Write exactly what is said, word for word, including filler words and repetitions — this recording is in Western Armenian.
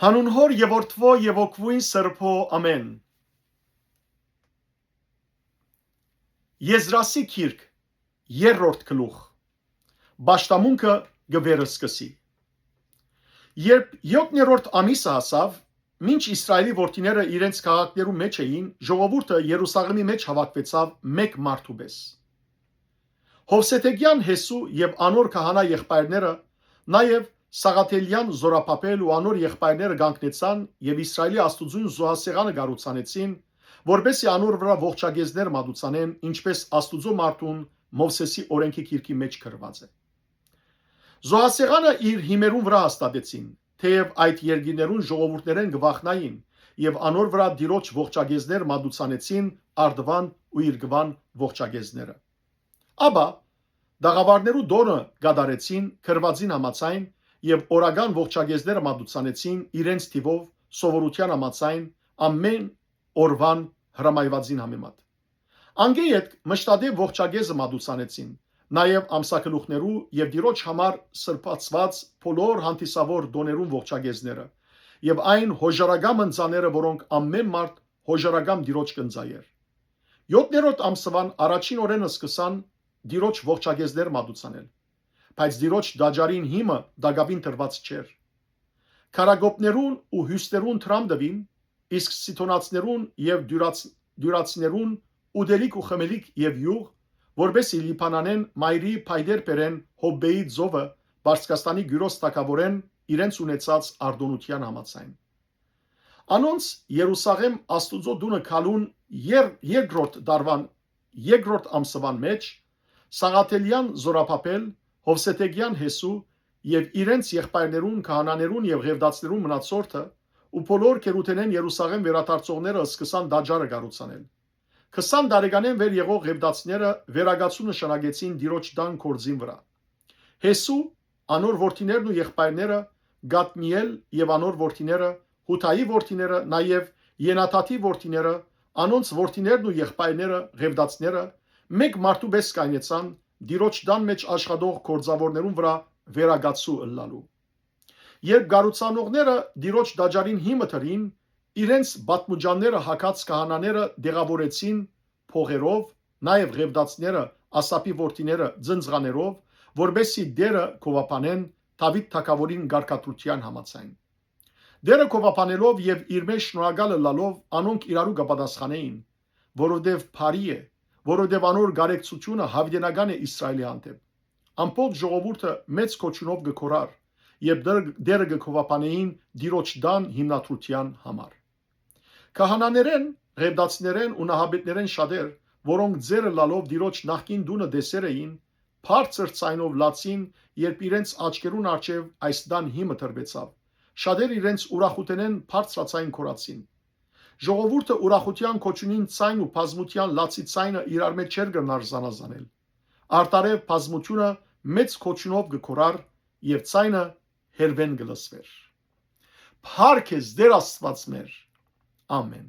Անուն Հօր եւ Որդւոյ եւ Հոգւոյն Սրբոյ, ամէն։ Եզրասի գիրք, երրորդ գլուխ, պաշտամունքը կը վերսկսի։ Երբ յոթներորդ ամիսը հասաւ, մինչ Իսրայէլի որդիները իրենց քաղաքներու մէջ էին, ժողովուրդը Երուսաղէմի մէջ հաւաքուեցաւ մէկ մարդու պէս։ Յովսեդեկեան Յեսու եւ անոր քահանայ եղբայրները, նաեւ Սաղաթելեան Զորաբաբէլ ու անոր եղբայրները կանգնեցան եւ Իսրայէլի Աստուծոյն զոհասեղանը կառուցանեցին, որպէս զի անոր վրայ ողջակեզներ մատուցանեն, ինչպէս Աստուծոյ մարդուն Մովսէսի օրէնքի գիրքի մէջ գրուած է։ Զոհասեղանը իր հիմերուն վրայ հաստատեցին, թէեւ այդ երկիրներուն ժողովուրդներէն կը վախնային եւ անոր վրայ Տիրոջ ողջակեզներ մատուցանեցին Արդուան ու Իրկուան ողջակեզները։ Ապա տաղաւարներու տօնը կատարեցին գրուածին համաձայն եւ օրական ողջակեզները մատուցանեցին իրենց թիւով սովորութեան համաձայն, ամէն օրուան հրամայուածին համեմատ։ Անկէ ետք մշտատեւ ողջակեզը մատուցանեցին, նաեւ ամսագլուխներու եւ Տիրոջ համար սրբացուած բոլոր հանդիսաւոր տօներուն ողջակեզները եւ այն յօժարական ընծաները, որոնք ամէն մարդ յօժարական Տիրոջ կ'ընծայէր։ Յոթներորդ ամսուան առաջին օրէն սկսան Տիրոջ ողջակեզներ մատուցանել, բայց Տիրոջ տաճարին հիմը տակաւին դրուած չէր։ Քարագոպներուն ու հիւսներուն դրամ տուին, իսկ սիդոնացիներուն եւ դիւրաց-, դիւրացիներուն ուտելիք ու խմելիք եւ իւղ, որպէս զի Լիբանանէն մայրի փայտեր բերեն Հոբէի ծովը, Պարսկաստանի Կիւրոս թագաւորէն իրենց ունեցած արտօնութեան համաձայն։ Անոնց Երուսաղէմ Աստուծոյ տունը գալուն եր-, երկրորդ տարուան երկրորդ ամսուան մէջ, Սաղաթելեան Զորաբաբէլ, Յովսեդեկեան Յեսու եւ իրենց եղբայրներուն, քահանաներուն եւ ղեւտացիներուն մնացորդը ու բոլոր գերութենէն Երուսաղէմ վերադարձողները սկսան տաճարը կառուցանել։ Քսան տարեկանէն վեր եղող ղեւտացիները վերակացու նշանակեցին Տիրոջ տան գործին վրայ։ Յեսու, անոր որդիներն ու եղբայրները, Կադմիէլ եւ անոր որդիները, Յուդայի որդիները, նաեւ Ենաթաթի որդիները, անոնց որդիներն ու եղբայրները, ղեւտացիները, մէկ մարդու պէս կայնեցան Տիրոջ տան մէջ աշխատող գործաւորներուն վրայ վերակացու ըլլալու։ Երբ կառուցանողները Տիրոջ տաճարին հիմը դրին, իրենց պատմուճանները հագած քահանաները տեղաւորեցին փողերով, նաեւ ղեւտացիները, Ասափի որդիները, ծնծղաներով, որպէս զի Տէրը գովաբանեն Դաւիթ թագաւորին կարգադրութեան համաձայն։ Տէրը գովաբանելով եւ իր մէջ շնորհակալ ըլլալով անոնք իրարու կը պատասխանէին, որովհետեւ բարի է, որովհետեւ անոր կարեկցութիւնը յաւիտենական է Իսրայէլի հանդէպ։ Ամբողջ ժողովուրդը մեծ կոչունով կը գոռար, երբ Տեր-, Տէրը կը գովաբանէին Տիրոջ տան հիմնադրութեան համար։ Քահանաներէն, ղեւտացիներէն ու նահապետներէն շատեր, որոնք ծեր ըլլալով Տիրոջ նախկին տունը տեսեր էին, բարձր ձայնով լացին, երբ իրենց աչքերուն առջեւ այս տան հիմը դրուեցաւ։ Շատեր իրենց ուրախութենէն բարձրաձայն գոռացին։ Ժողովուրդը ուրախութեան կոչունին ձայն ու բազմութեան լացի ձայնը իրար մէջ չէր կրնար զանազանել։ Արդարեւ բազմութիւնը մեծ կոչունով կը գոռար եւ ձայնը հեռուէն կը լսուէր։ Փառք ես, Տէր Աստուած մեր։ Ամէն։